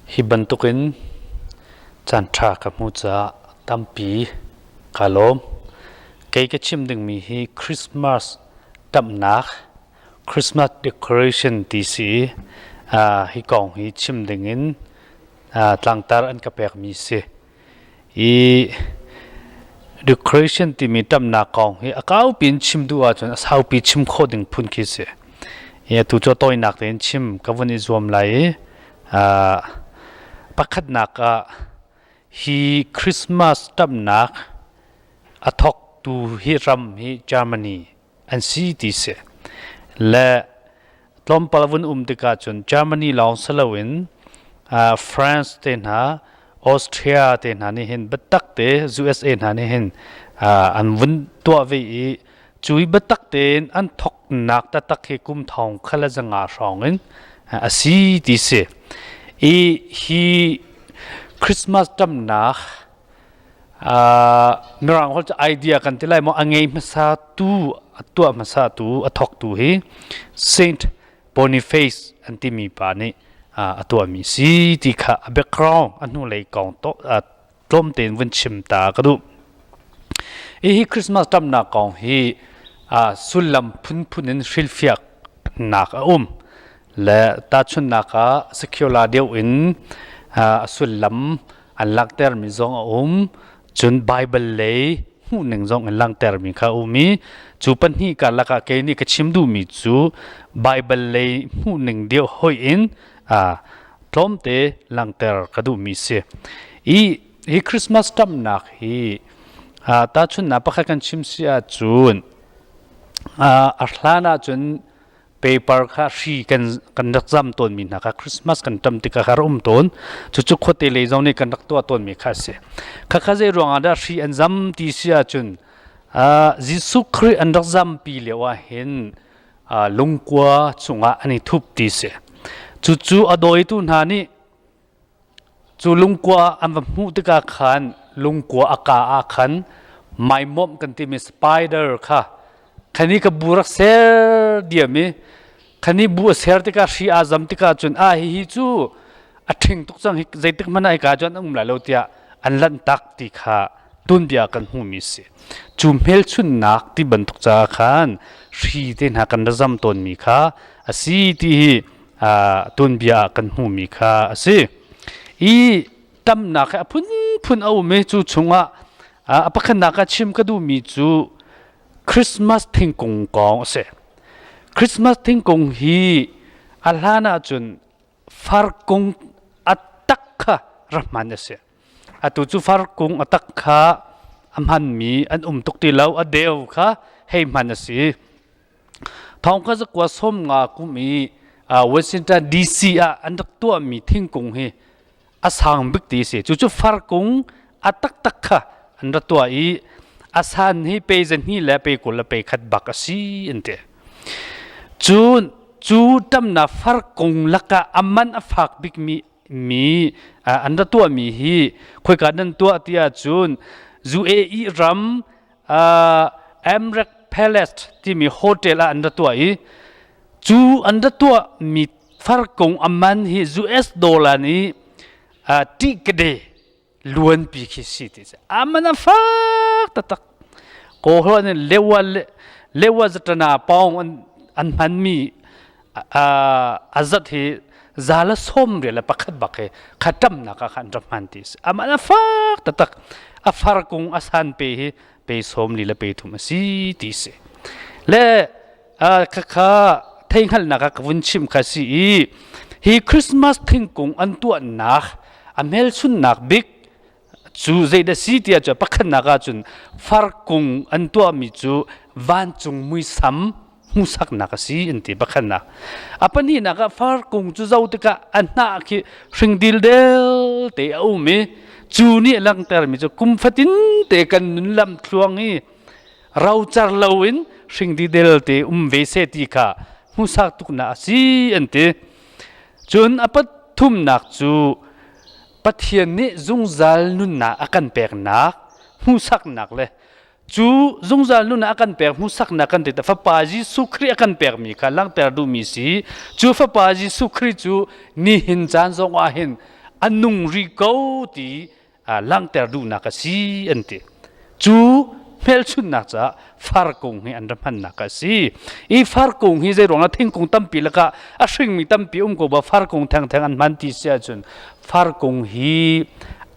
Hi bantukin caanṭha ka hmuh caah tampi kaa lawm. Kei ka chim dingmi hi Christmas ṭamhnak, Christmas decoration ti si i hi kong hi chim dingin tlangtar an ka pekmi si. I decoration timi ṭamhnak kong hi a kaupi in chim duh ahcun a saupi chim khawh ding phun khi si. Hi atu cu tawinak tein chim ka vun i zuam lai i pakhatnak ah hi Christmas ṭamhnak a thawktu hi ram hi Germany an si ti si. Le tlawmpal vun um tikah cun Germany lawng si loin France te hna Austria te hna nih hin biatak te USA hna nih hin an vun tuah ve i cu i biatak tein an thawknak taktak hi kum thong kha le zanga hrawng in a si ti si. I hi Christmas ṭamnak Mirang holh cu idea kan ti lai maw a ngei hmasa tu a tuah hmasa tu a thawktu hi Saint Boniface an timi pa nih a tuahmi si ti kha a background a hnulei kong to tlawm tein vun chim ta ka duh. Hi Christmas ṭamnak kong hi sullam phunphun in hrilhfiak nak a um. Le tahchunhnak ah secular deuh in a sullam an langhtermi zong a um. Cun Bible lei hmuhning zong in langhtermi kha a um i cu pahnih karlak ah kei nih ka chim duhmi cu Bible lei hmuhning deuh hoih in tlawmte langhter ka duhmi si. I hi Christmas ṭamnak hi tahchunhnak pakhat kan chim si ahcun a hlan ahcun paper kha hri kan kan rak zam tawnmi hna kha Christmas kan ṭam tikah kha rak um tawn. Cucu khuate lei zong nih kan rak tuah tawnmi kha a si. Khakha zei ruangah dah hri an zam ti si ahcun Jesuh Khrih an rak zampi lio ah hin lungkua chungah an i thup ti si. Cucu a dawitu hna nih Cu lungkua an va hmuh tikah khan lungkua a ka ah khan maimawmh kan timi spider kha khani ka bu rak ser diam i khani bu a ser tikah hri aa zam tikah cun a hihi cu a ṭhing tuk cang hi zeitik hmanh ah hika cun an um lai lo tiah an lanh tak ti kha tuanbia kan hmuhmi si. Cu hmelchunhnak ti bantuk caah khan hri te hna kan ra zam tawnmi kha a si ti hi tuanbia ah kan hmuhmi kha a si. I tamnak hi a phunphun a um i cu chungah a pakhatnak ah chim ka duhmi cu Christmas thingkung kong a si. Christmas thingkung hi a hlan ahcun farkung a tak kha rak hman a si. Atu cu farkung a tak kha a hmanmi an um tuk ti lo, a deu kha hei hman a si. Thong kha zakua sawm nga kum i Washington DC ah an rak tuahmi thingkung hi a sang bik ti si. Cucu farkung a taktak kha an rak tuah i a san hi pe zahnih le pe 20 le pe khat bak a si an ti. Cun cu ṭamnak farkung lakah a man a fak bikmi mi an rak tuahmi hi khoika nan tuah ti ahcun UAE ram Emirates Palace timi hotel ah an ra tuah i cu an ra tuahmi farkung a man hi US dollar nih ṭihkade luanpi khi si ti si. A man a fak taktak. Kaw nih lewa lewa zatana pawng an an hmanmi a zat hi za le sawm rial le pakhat bak hi kha ṭamnak ah khan rak hman ti si. A man a fak taktak. A farkung a san pe hi pe sawm li le pe thum a si ti si. Le khakha theihngalhnak ah ka vun chim kha si i hi Christmas thingkung an tuahnak a hmelchunnak bik cu zeidah si tiah cun pakhatnak ah cun farkung an tuahmi cu vancung muisam hmuhsaknak a si an ti pakhatnak. A pahnihnak ah farkung cu zo tikah a hnah khi hring dildel te a um i cu nih a langhtermi cu kum fatin te kan nun lam thluang i rocar loin hring dildel te um ve seh ti kha hmuhsak tuknak a si an ti. Cun a pathumnak cu Pathian nih zungzal nunnak a kan peknak hmuhsaknak le cu zungzal nunnak a kan pek hmuhsaknak kan ti Fapa Jesuh Khrih a kan pekmi kha langhter duhmi si. Cu Fapa Jesuh Khrih cu nihin caan zong ah hin a nung rih ko ti langhter duhnak a si an ti. Cu hmelchunhnak caah farkung hi an ra hmannak a si. I farkung hi zei ruangah thingkung tampi lakah a hringmi tampi um ko ba farkung thengtheng an hman ti si ahcun farkung hi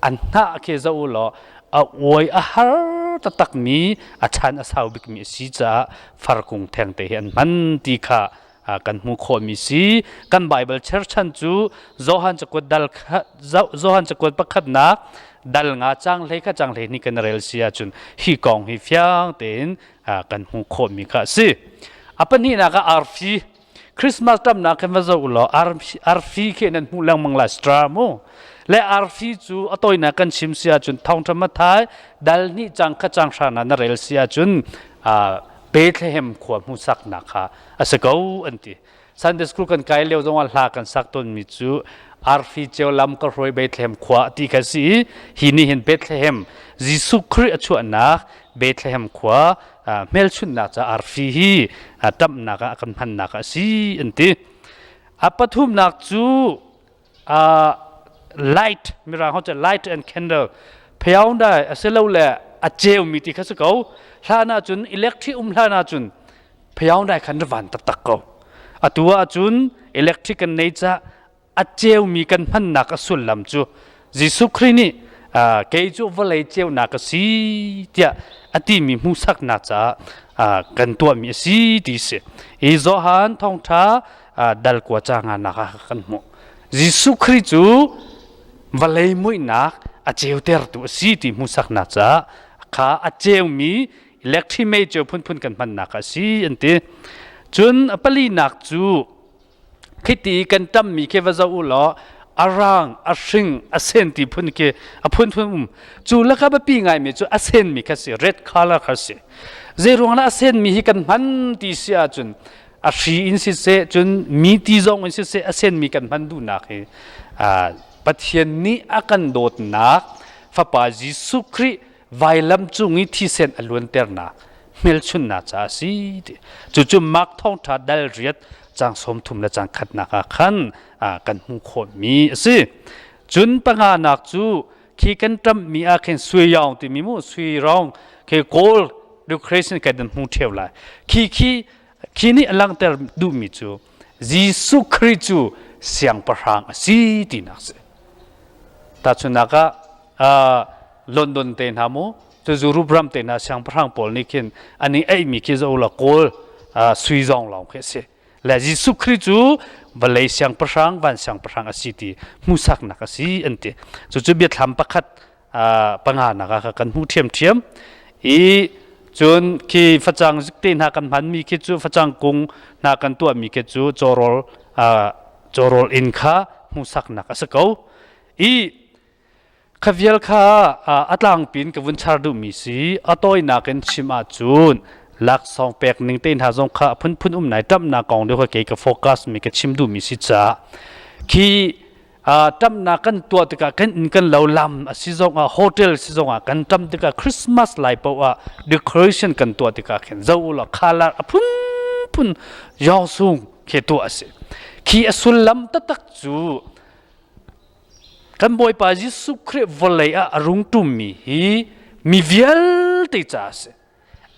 an hnah khi zoh u law a uai a har taktakmi a chan a sau bikmi a si caah farkung thengte hi an hman ti kha. kan hmuh khawhmi si. Kan Bible cherchan cu Johan cakuat dal Johan cakuat pakhatnak dal nga cang hlei kha cang hlei ni kan rel si ahcun hi kong hi fiang tein kan hmuh khawhmi kha a si. A pahnihnak ah arfi Christmas ṭamnak khin va zoh ulaw arfi khi nan hmuh lengmang lai star mu. Le arfi cu a tawinak kan chim si ahcun thawngṭha Matthai dal hnih cang kha cang hra na rel si ahcun Bethlehem khua hmuhsaknak kha a si ko an ti. Sunday school kan kai lio zongah hla kan sak tawnmi cu arfi ceu lam ka hruai Bethlehem khua ti kha si i hi nih hin Bethlehem Jesuh Khrih a chuahnak Bethlehem khua hmelchunhnak ca arfi hi ṭamhnak ah kan hmannak a si an ti. A pathumnak cu light mirang ho cu light and candle pheaundai a si lo le a ceumi ti kha si ko. Hlan ahcun electric um hlan ahcun pheaundai khan van taktak ko. Atu ahcun electric kan nei ca a ceumi kan hmannak a sullam cu Jesuh Khrih nih kei cu vawlei ceunak ka si tiah a timi hmuhsaknak caah kan tuahmi a si ti si. Hi Johan thawngṭha dal kua ca nganak ah kan hmuh. Jesuh Khrih cu vawlei muihnak a ceutertu a si ti hmuhsaknak caah kha a ceumi electric mei ceu phunphun kan hmannak a si an ti. Cun a palinak cu Khiti kan ṭammi khi va zoh u law a rang, a hring, a sen ti phun khi a phunphun um. Cu laka biapi ngaimi cu a senmi kha si, red color kha si. Zei ruang dah a senmi hi kan hman ti si ahcun a hri in siseh, cun mi ti zong in siseh a senmi kan hman duhnak hi Pathian nih a kan dawtnak Fapa Jesuh Khrih vailam cung i thisen a luanternak hmelchunhnak caah a si ti. Cucu Mark thawngṭha dal riat cang 30 le cang khatnak ah khan kan hmuh khawhmi a si. Cun panganak cu khi kan ṭamhmi ah khin sui yaung timi mu sui rong khi gold decoration kan hmu ṭheu lai. Khi khi khi nih a langhter duhmi cu Jesuh Khrih cu siangpahrang a si tinak a si. Tahchunhnak ah London te hna mu cu Europe ram te hna siangpahrang pawl nih khin an i eihmi khi zo la kawl sui zong lawng khi a si. Le Jesuh Khrih cu vawlei siangpahrang van siangpahrang a si ti hmuhsaknak a si an ti. Cucu biathlam pakhat panga nak ah kan hmuh ṭhiamṭhiam i cun khi facang zik te hna kan hmanmi khi cu facang kung hna kan tuahmi khi cu cawrawl cawrawl inn kha hmuhsaknak a si ko i kha vial kha a tlangpin ka vun char duhmi si a tawinak in chim ahcun laksawng pek ning te hna zong kha a phunphun um nai ṭamnak kong deuh kha kei ka focus mi ka chim duhmi si caah khi ṭamnak kan tuah tikah kan inn kan lo lam a si zongah hotel si zongah kan ṭam tikah Christmas lai paoh ah decoration kan tuah tikah khin zo ulaw khalar a phunphun yawng sung khi tuah a si. Khi a sullam taktak cu kan Bawipa Jesuh Khrih vawlei ah a rung ṭummi hi mi vialte ca a si.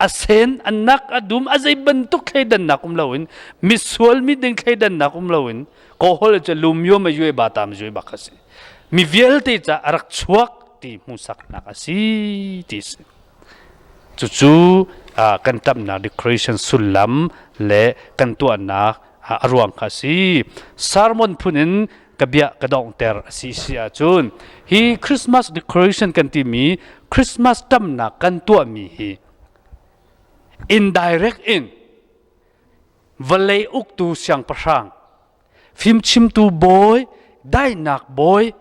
A sen, a nak, a dum, a zei bantuk thleidannak um loin misual miding thleidannak um loin kawhol cu lumyo ma yue ba tam yue bak a si. Mi vialte ca a rak chuak ti hmuhsaknak a si ti si. Cucu kan ṭamnak decoration sullam le kan tuahnak a ruang kha a si. Sermon phun in ka bia ka donghter a si si ahcun hi Christmas decoration kan timi Christmas ṭamnak kan tuahmi hi indirect in vawlei uktu siangpahrang fimchimtu bawi daihnak bawi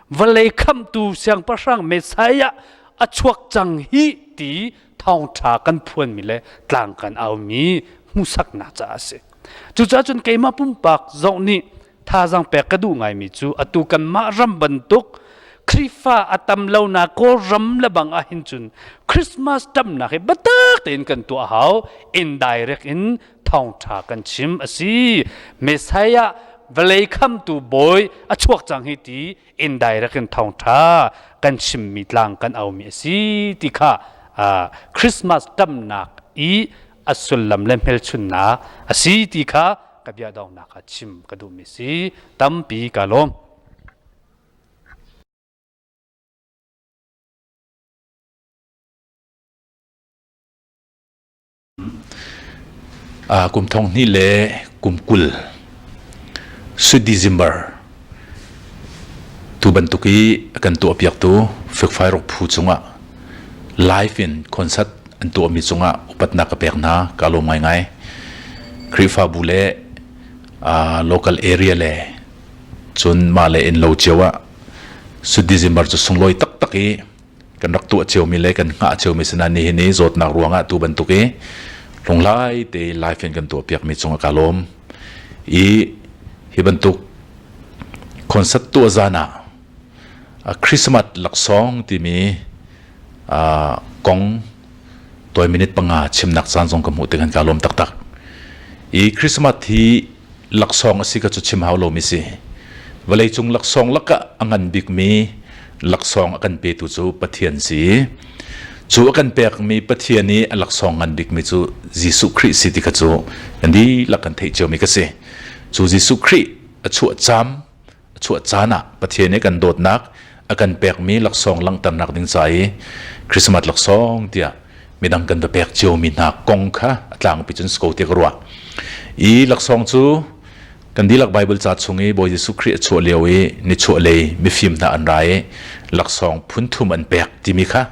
vawlei khamhtu siangpahrang Messiah a chuak cang hi ti thawngṭha kan phuanmi le tlang kan aumi hmuhsaknak caah a si. Cucaah cun keimah pumpak zong nih thazaang pek ka duh ngaimi cu atu kanmah ram bantuk Khrihfa a tam lonak Kawlram le bang ah hin cun Christmas ṭamnak hi biatak tein kan tuah hau indirect in thawngṭha kan chim a si. Messiah vawlei khamtu bawi a chuak cang hi ti indirect in thawngṭha kan chimmi tlang kan aumi a si ti kha Christmas ṭamnak i a sullam le hmelchunnak a si ti kha ka bia donghnak ah chim ka duhmi si tampi ka lawm. Kum thong hnih le kum 20 Sui December tu bantuk i a kan tuahpiaktu fikfai ruk phu cungah live in concert an tuahmi cungah upatnak ka pek hna. Ka lawm ngaingai. Khrihfabu le local area le cun mah le inn lo cio ah Sui December cu sunglawi taktak i kan rak tuah ciomi le kan hngah ciomi sinah nihin i zawtnak ruangah tu bantuk i lunglai te live in kan tuah piakmi cungah ka lawm i hi bantuk concert tuah zan ah Christmas laksawng timi kong tawi minute panga chimnak caan zong ka hmuh tikhan ka lawm taktak i Christmas hi laksawng a si ka cu chim hau lomi si. Vawleicung laksawng lakah a ngan bikmi laksawng a kan petu cu Pathian si. Cu a kan pekmi Pathian i a laksawng ngan bikmi cu Jesuh Khrih si ti kha cu kan dihlak kan theih ciomi ka si. Cu Jesuh Khrih a chuah cam a chuah caan ah Pathian i kan dawtnak a kan pekmi laksawng langhternak ding ca i Christmas laksawng tiah midang kan va pek ciomi hna kong kha a tlangpi cun si ko tiah ka ruah. I laksawng cu kan dihlak Bible ca chung i Bawi Jesuh Khrih a chuah lio i nichuah lei mifim hna an ra i laksawng phun thum an pek timi kha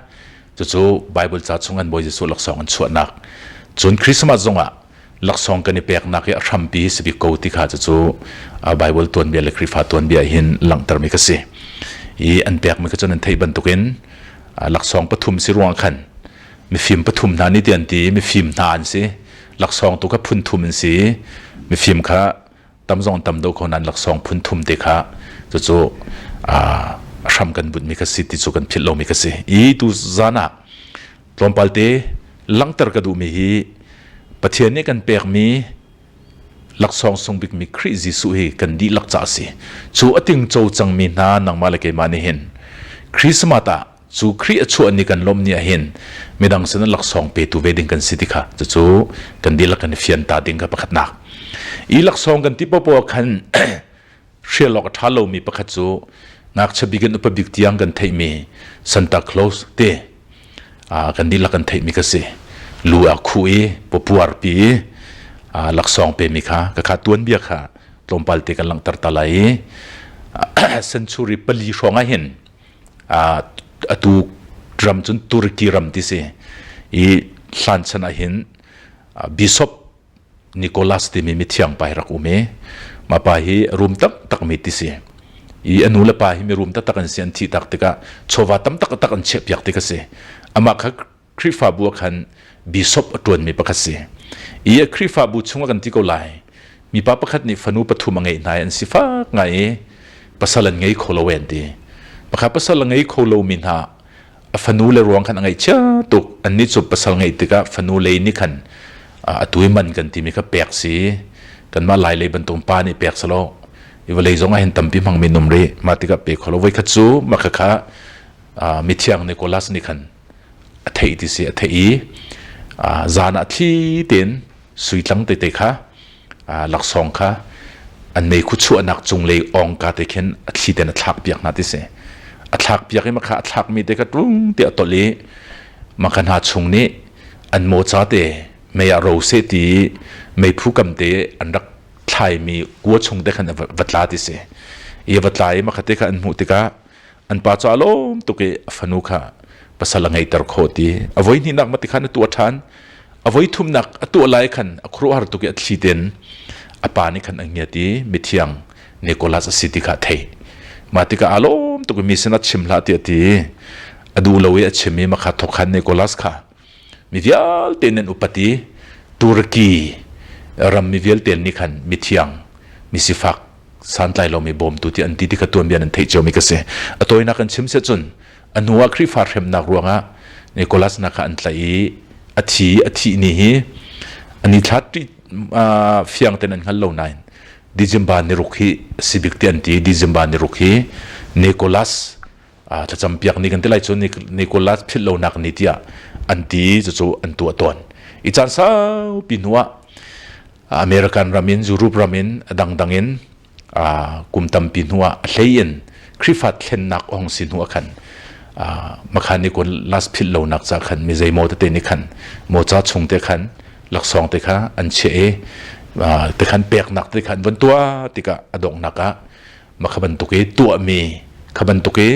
cucu Bible ca chung an Bawi Jesuh laksawng an chuahnak. Cun Christmas zongah laksawng kan i peknak i a hrampi si bik ko ti kha cucu Bible tuanbia le Khrihfa tuanbia hin langhtermi ka si. I an pekmi kha cun an theih bantukin laksawng pathum si ruangah khan mifim pathum hna nih ti an ti mifim hna an si laksawng tu kha phun thum an si mifim kha tam zong tam do ko nan laksawng phun thum te kha cucu a hram kan bunhmi kha si ti cu kan philh lomi kha si i tu zan ah tlawmpal te langhter ka duhmi hi Pathian nih kan pekmi laksawng sung bikmi Khrih Jesuh hi kan dihlak ca a si. Cu a tingco cangmi hna nangmah le keimah nih hin Christmas ah cu Khrih a chuah ni kan lawmh ni ah hin midang sin laksawng petu ve ding kan si ti kha cucu kan dihlak kan i fian ta ding kha pakhatnak. I laksawng kan ti popo khan hrial awk a ṭha lomi pakhat cu ngakchia bik in upa bik tiang kan theihmi Santa Claus te kan dihlak kan theihmi ka si. Lu a khuh i papuar pi i laksawng pemi kha ka kha tuanbia kha tlawmpal te kan langhter ta lai i century pali hrawng ah hin atu ram cun Turkey ram ti si i hlan chan ah hin bishop Nicholas timi mithiang pa hi rak um i mah pa hi rum taktak mi ti si. I a nu le pa hi mi rum taktak an si an thih tak tikah chawva tam taktak an chiahpiak ti ka si. Amah kha Khrihfabu ah khan bishop a ṭuanmi pakhat si. I a Khrihfabu chungah kan ti ko lai. Mipa pakhat nih fanu pathum a ngeih hna i an sifak ngai i pasal an ngei kho lo an ti. Pakhat pasal a ngei kho lomi hna a fanu le ruang khan a ngaihchia tuk annih cu pasal ngeih tikah fanu lei nih khan atu i man kan timi kha pek si kanmah lai lei bantuk pa nih pek selaw i vawlei zong ah hin tampi hmangmi num rih mah tikah pe kho lo voi khat cu mah khakha mithiang Nicholas nih khan a theih ti si a theih i zan ah thli tein sui tlang tete kha laksawng kha an meikhu chuahnak cunglei awngka te khin a thli ten a thlak piak hna ti si a thlak piak i makha a thlakmi te kha tlung te a tolh i makha hna chung nih an mawca te mei ah ro seh ti meiphu kam te an rak thlaimi kua chung te khan va tla ti si i va tla i makha te kha an hmuh tikah an pa cu a lawm tuk i a fanu kha pasal a ngeihter khawh ti a voi hnihnak ma ti khan a tuah ṭhan a voi thumnak a tuah lai khan a khuaruahhar tuk i a thli ten a pa nih khan a ngiat i mithiang Nicholas a si ti kha a theih mah tikah aa lawm tuk i mi sinah chim hlah tiah a ti a duh lo i a chim i makha thok khan Nicholas kha mi vialte nan upat i Turkey ram mi vialte nih khan mithiang misifak santlai lomi bawmtu ti an ti ti kha tuanbia nan theih ciomi ka si. A tawinak kan chim seh cun a hnu ah Khrihfa hremnak ruangah Nicholas na kha an tlaih i a thi a thih ni hi ani thla fiang ten an hngal lo nain December ni ruk hi sibik ti an ti December ni ruk hi Nicholas thlacam piak ni kan ti lai cu Nicholas philh lonak ni tiah an ti cucu an tuah tawn i caan saupi hnu ah American ram in Europe ram in a dangdang in kum tampi hnu ah a hlei in Khrihfa thlennak a hung si hnu ah khan makhan ni kun last philh lonak ca khan mi zeimaw tete nih khan mawca chung te khan. Laksawng te kha an chiah i te khan peknak te khan von tuah tikah a donghnak ah ma kha bantuk i tuahmi kha bantuk i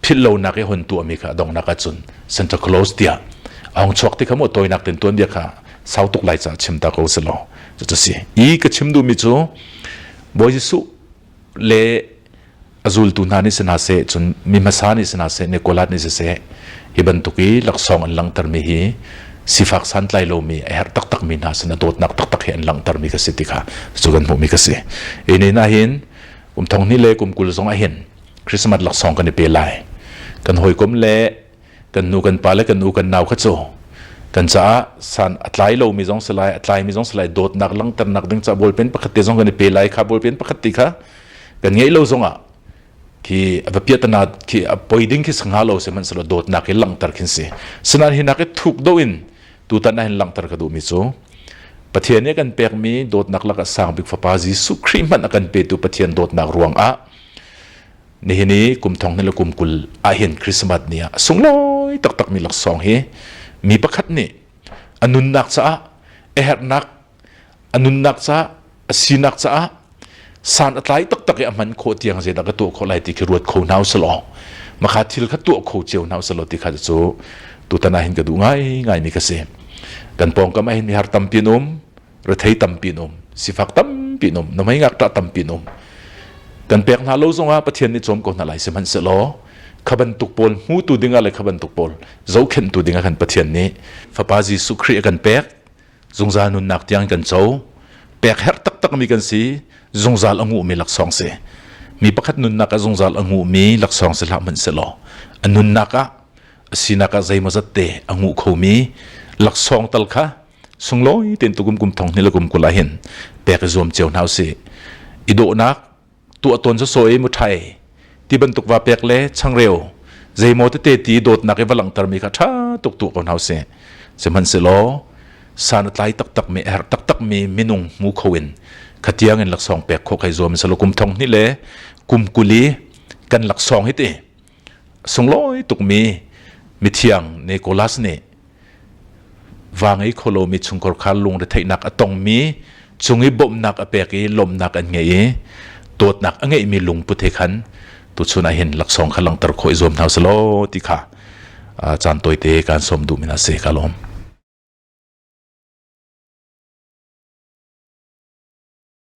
philh lonak i hon tuahmi kha a donghnak ah cun Santa Claus tiah a hong chuak ti kha mu tawinak ten tuan bia kha sau tuk lai ca chim ta ko selaw cu si i ka chim duhmi cu Bawi Jesuh le a zultu hna nih si hna seh cun mi hmasa nih si hna seh Nicholas nih siseh hi bantuk i laksawng an langhtermi hi sifak santlai lomi a herh taktakmi hna sin a dawtnak taktak hi an langhtermi ka si ti kha cu kan hmuhmi ka si. Hi ni hna hin kum thong hnih le kum 20 zong ah hin Christmas laksawng kan i pe lai. Kan hawikom le kan nu kan pa le kan u kan nau kha cu kan caah san a tlai lomi zong si lai a tlaimi zong si lai dawtnak langhternak ding ca ballpen pakhat te zong kan i pe lai kha ballpen pakhat ti kha kan ngeih lo zongah khi a va piatana khi a poi ding khi sangha lo sihmanhsehlaw dawtnak hi langhter khin si sinain hi nak i thuk do in tutan ah hin langhter ka duhmi cu Pathian nih a kan pekmi dawtnak lakah sang bik fapa Jesuh Khrih hmanh a kan petu Pathian dawtnak ruangah nihin i kum thong hnih le kum 20 ahhin Christmas ni ah a sunglawi taktakmi laksawng hi mi pakhat nih a nunnak caah a herhnak a nunnak caah a sinak caah san a tlai taktak i a hman khawh tiang zeidah ka tuah khawh lai ti khi ruat kho hna usalaw makha thil kha tuah kho cio hna usalaw ti kha cu tutan ah hin ka duh ngai ngai mi ka si. Kan pawngkam ah hin mi har tampi an um, rethei tampi an um, sifak tampi an um, namai ngakṭah tampi an um. Kan pek hna lo zongah Pathian nih cawm ko hna lai. Sihmanhsehlaw kha bantuk pawl hmutu dingah le kha bantuk pawl zohkhenhtu dingah khan Pathian nih Fapa Jesuh Khrih a kan pek. Zungzal nunnak tiang kan co. Pek herh taktakmi kan si. Zungzal a nguhmi laksawng si. Mi pakhat nunnak ah zungzal a nguhmi laksawng si hlah hmanh sehlaw a nunnak ah a sinak ah zeimawzat te a nguh khomi laksawng tal kha sunglawi tein tukum kum thong hnih le kum 20 ah hin pek i zuam cio hna usih. I dawhnak tuah tawn saw i muṭhai ti bantuk va pek le changreu zeimaw tete ti dawtnak i va langhtermi kha ṭha tuk tuah ko hna usih. Sihmanhsehlaw san a tlai taktakmi, a herh taktakmi minung hmu kho in khatiang in laksawng pek khawh kai zuam selaw kum thong hnih le kum 20 i kan laksawng hi ti sunglawi tukmi mithiang Nicholas nih va ngei kho lomi chungkhar kha lungretheihnak a tongmi cung i bawmhnak a pek i lawmhnak an ngei i dawtnak a ngeihmi lungput he khan tuchun ah hin laksawng kha langhter khawh i zuam hna usih law ti kha caan tawite kaan sawm duhmi hna si. Ka lawm.